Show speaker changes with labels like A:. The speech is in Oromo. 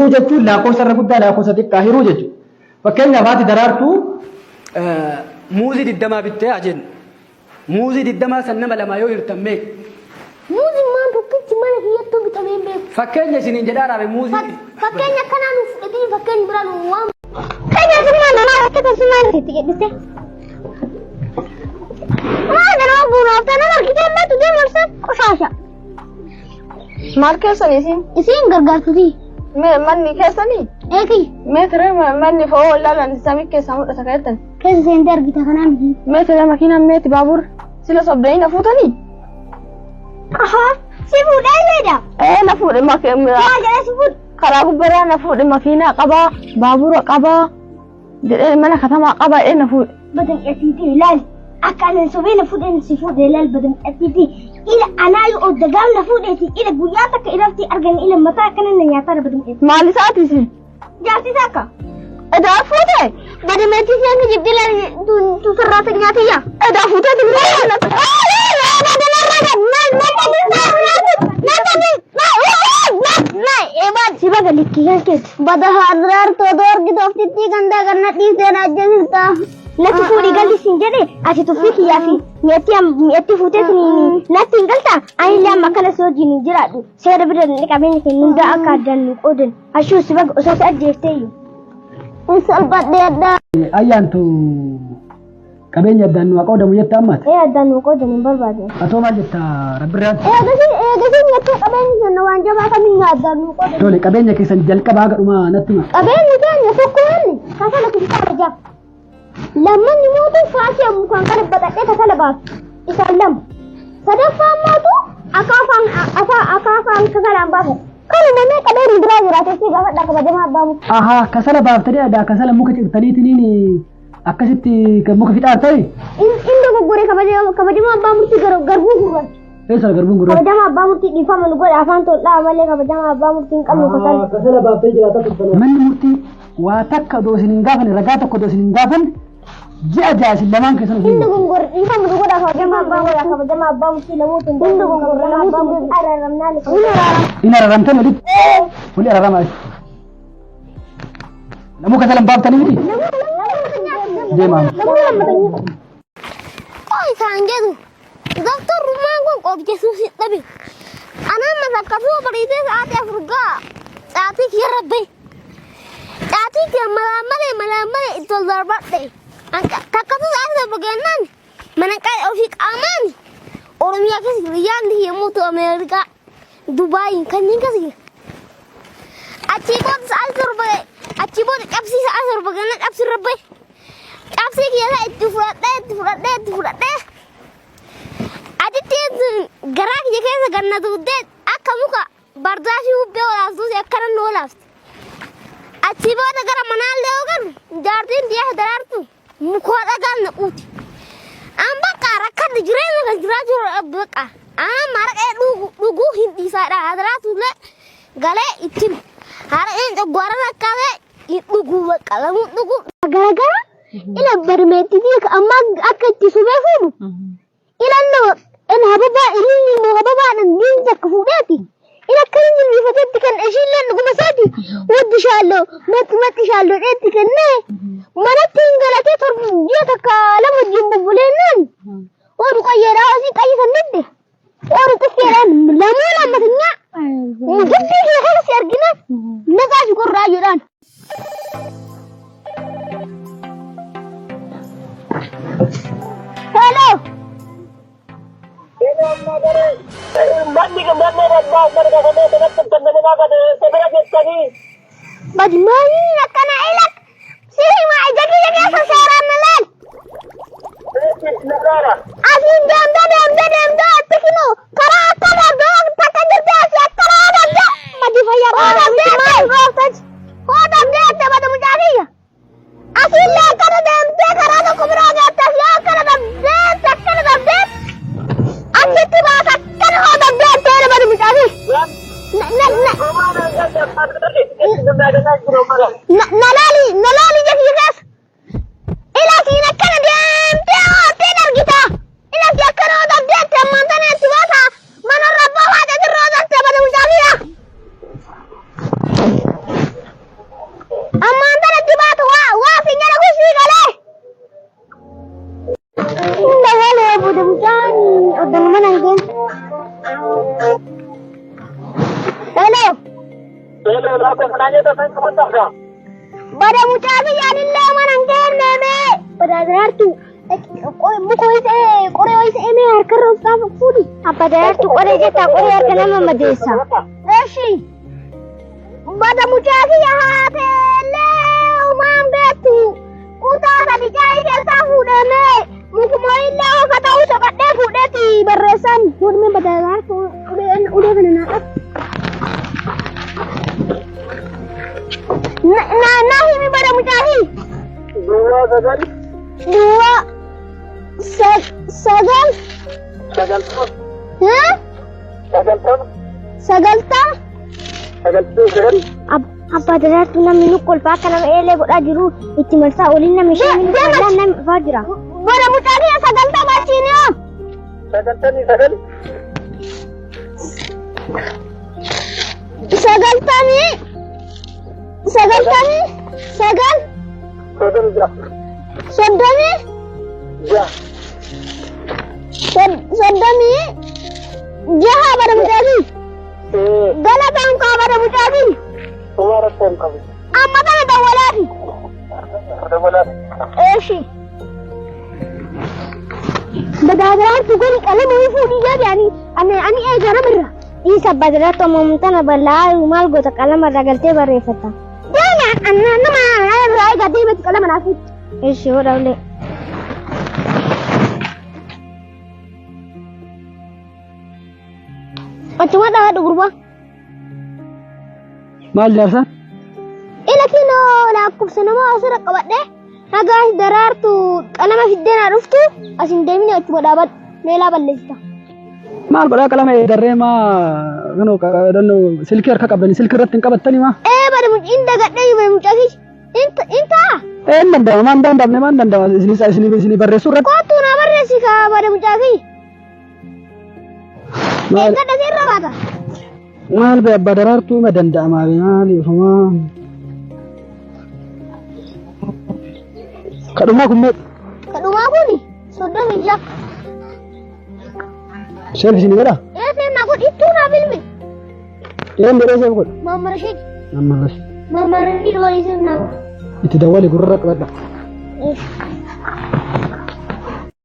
A: Hiruu jechuun lakkoofsa irra guddaa lakkoofsa xiqqaa hiruu jechuudha. Fakkeenyaaf haati daraartuu
B: Muuzii digdamaa bittee haa jennu. Muuzii digdamaa san nama lamaa yoo hirtan meeqa?
C: Muuziin maan tokkichi mana kiyyattuu bitamee hin beeku.
B: Fakkeenya isiniin jedhaa raabe muuzii.
C: Fakkeenya akkanaa nuuf fudhatiin fakkeenya biraa nuuf waan. Fakkeenya summaa namaa rakkata summaa itti jedhiste. Maa ganama buunaaf ta'an argitee meetu deemu ibsan qoshaasha.
D: Maal keessanii isin?
C: Isiin gargaartuti.
D: Mee manni keessanii?
C: Eeki
D: Mee tiree manni fa'oo wallaalaan samii keessaa mul'ata kan jettan?
C: Keessa seentee argita kanaa miti.
D: Mee tiree makiinaan meeti baabur? Sila sobdanii na fuutanii?
C: Ahaa si fuudhee leeda.
D: Ee na fuudhe
C: Maa jedhee si fuudhe.
D: Karaa gubbarraa na fuudhe, makiinaa qabaa, baabura qabaa jedhee, mana katamaa qabaa jedhee na fuudhe.
C: Badamcatiitii ilaali. Akka ani sobee na fuudheen si fuudhe ilaali badamcatiitii. Ila anaa yoo dagaam na fuudheeti ila guyyaa takka ilafti argan ila mataa akkana na nyaataa badamcatiitii.
D: Maal isaati isin?
C: Jaartii takka.
D: Edaa fuute?
C: Badamcatiitii hanga jibdii ilaali tu sirraa nyaatiyya.
D: Edaa fuute?
C: Si baga likkii kan keeti. Bada haadiraar toodoo argite oftittii gandaa ganna dhiistee na ajjeesista. Natti fuudhii galli siin jedhe ati tuffii kiyyaa fi mi'atti fuutee siniin natti hin galta. Ani illee amma akkana si wajjin hin jiraadhu. Seera bira inni qabeenya keenya hundaa akka addaan nu qoodan. Hashuu si baga osoo si ajjeeftee iyyuu. Hin salphadhee addaa.
A: Ayyaantu qabeenya addaan nu haa qoodamu jetta ammaati.
C: Ee, addaan nu qoodan hin barbaadu.
A: Atoo maal jetta rabbirraan?
C: Eegasii jettee qabeenya keenya waan jabaa kamiin addaan nu qoodan.
A: Tole, qabeenya keessan jalqabaa haga dhumaa natti hima.
C: Qabeenyi keenya tokko inni kasala kuntaala ja'a. Lammanni mootu faashee mukaan kana baqadhee kasala baasu. Isaan lama. Sadaffaan mootu akaafaan akaafaan kasalaan baasu. Kanuma mee qabeenyi biraa jiraate si gaafadha kabajamaa abbaa murtii.
A: Ahaa, kasala baaftanii aadaa kasala muka cirtaniitiniin akkasitti kan muka fixaa ta'e.
C: In dogoggore, kabajamaa abbaa murtii, garbuu gurraacha.
A: Eessa garbuun gurraacha?
C: Kabajamaa abbaa murtii, dhiifama nu godha, afaan tol'aa malee kabajamaa abbaa murtii hin qabnu kasala.
A: Kasala baaftee jiraataa turtan. Manni murtii waa takka odoo isin hin gaafanne, ragaa tokko odoo isin hin gaafanne, ji'a 6 isin lamaan keessan
C: Hin
A: ofii.
C: dogoggore, dhiifama nu godha, kabajamaa abbaa godha, kabajamaa abbaa murtii, lamuutu hin dogoggore, abbaa murtii araaramnaa. Hin araaramna.
A: Hin araramtan walitti? Wali araaramaa jechuudha. Namuu kasala hin baaftanii miti? Deemaa.
C: Qoy isaan jedhu doktorummaan kun qopheessuuf si dhabe. Anaan masakkasuu bariisee sa'aatii 4 ga'a caatii kiyya rabbe. Caatii kiyya malaan malee malaan malee itti ol darbadhe. Takkasuu sa'aatii 7 gennaan mana qalee ofii qaamaan Oromiyaa keessa jira, yaadni yommuu ta'u Ameerikaa, Dubaayin kanneen keessa jira. Achii booda sa'aatii 7, achii booda cabsii sa'aatii 7 gennaan cabsii rabbe. Cabsii kiyya itti fudhadhee itti fudhadhee itti fudhadhee achitti garaa kiyya keessa ganna duuddee akka muka bardaashii bubbee olaaftuuti akkana nu olaafte. Achii booda gara manaallee yoo galu jaartiin biyya daraartu mukoo dhagaan naquuti. An bakka rakkadde jireenya kan jiraachuu bakka aan maraqee dhuguu hin dhiisaadha. Daraartuullee galee ittiin haraqeen coggooraan akkaatee hin dhuguu bakka lamuu dhuguu. Garagara ila barmeettitii amma akka itti subee fuudhu ilannoo in hababaa ililli immoo hababaadhaan diinni takka fuudheeti. In akka inni jilbiifatetti kan ishiillee dhuguma isaati waddi shaalloo maxxi maxxi shaalloo dheetti kennee manatti hin galatee torba ji'a takka lama wajjin bubbuleennaan odu qayyeedhaa osii qayyisan didde odu xuffeedhaan lamuu lammatinyaa dubbii kee kana si argina naqaa si qorraa jedhaan. Hello. Badi maaliin akkana ilak si hima ija kiyya keessa seeraan na laal. Asiin deemtee deemtee deemtee itti kinu karaa akka darbee takka jirti asii akkana yoo darbee badi fayyaa darbee maal gooftachi hoo darbee itti bada mucaa kiyya. Asiillee akkana deemtee karaa tokko biraa geette asii akkana darbee akkana darbee achitti baasa akkana hoo darbee itti bada mucaa kiyya. Na na na na laali na laali ija kiyya keessa. Ila siin akkana deemtee oolteen argita. Ila si akkana oo dabdeette ammaan tana itti baasa. Mana rabbaa haadha dirroo dabtee bada mucaa kiyya. Bada mucaa kiyyaanillee mana hin geenneme. Bada daraartu muka qoree wayisa emee harkarra of qaafa fuudhi.
E: Abba daraartu qoree jettaa qoree harka nama madeessa.
C: Eshi. Bada mucaa kiyya haateellee umaan beektu. Kutaa sadi caayii keessaa fuudhame. Mukuma illee ofa ta'uu soqadhee fuudheeti barreessan. Fuudhame bada daraartu ulee kana naa qabu. Na na himi bada mucaa kiyya.
A: Duwwaa sagal.
C: Duwwaa sagal.
A: 90.
C: Hee?
A: 90.
C: 90.
A: 99.
E: Abbaa daraartu namni nu kolfa akka nama eelee godhaa jiru itti marsaa oliin namni ishee namni namni dhufaa jira.
C: Bada mucaa kiyya 90 achiin yoo.
A: 99.
C: 99.
A: 36.
C: 36. 36 bada mucaa kiyya. Galataan kaa bada mucaa kiyya.
A: Homaa rakkoo hin qabu.
C: Amma kana dawwalaafi.
A: Dawwalaafi.
C: Eeshi. Badaadaraan tugani qalama wayii fuudhii deebi ani ani ani eega namirra.
E: Dhiisa abbaa daraartu amma tana bal'aa maal goota qalama irraa galtee barreeffatta.
C: Deema nama irraa eegaa deemati qalama naa fuudhi.
E: Eshi hodha ulee.
C: Achuma dhaadhu gurbaa.
A: Maal jaarsa?
C: Ila kinoo lakkoofsa nama asirra qabadhee haga daraartu qalama fiddee naa dhuftu as hin deemini achuma dhaabadhu meelaa balleessita.
A: Maal godhaa qalama darree maa kanoo silkii harka qabdanii silkii irratti hin qabattanii maa?
C: Ee bada muciin dagadhee bada mucaa kiyya. Intaa
A: Ee hin danda'ama maan danda'amne maan danda'ama isinii isinii isinii barreessuu irratti.
C: kottu naa barreessi kaa bada mucaa kiyya.
A: Maal
C: Eeggadha sirra baata.
A: maal bee abbaa daraartuu ma danda'ama maal ifumaa. Kadhumaa kun meeqa?
C: Kadhumaa kuni 36.
A: Seef isinii godhaa?
C: Ee seenaa godhi ittuu naa bilbi.
A: Een godhee seef godha.
C: Mamma Rashid.
A: Amma Rashid.
C: Mamma Rashid walii seenaa godha.
A: Itti dawwali gurra qabadha.
C: Eesh.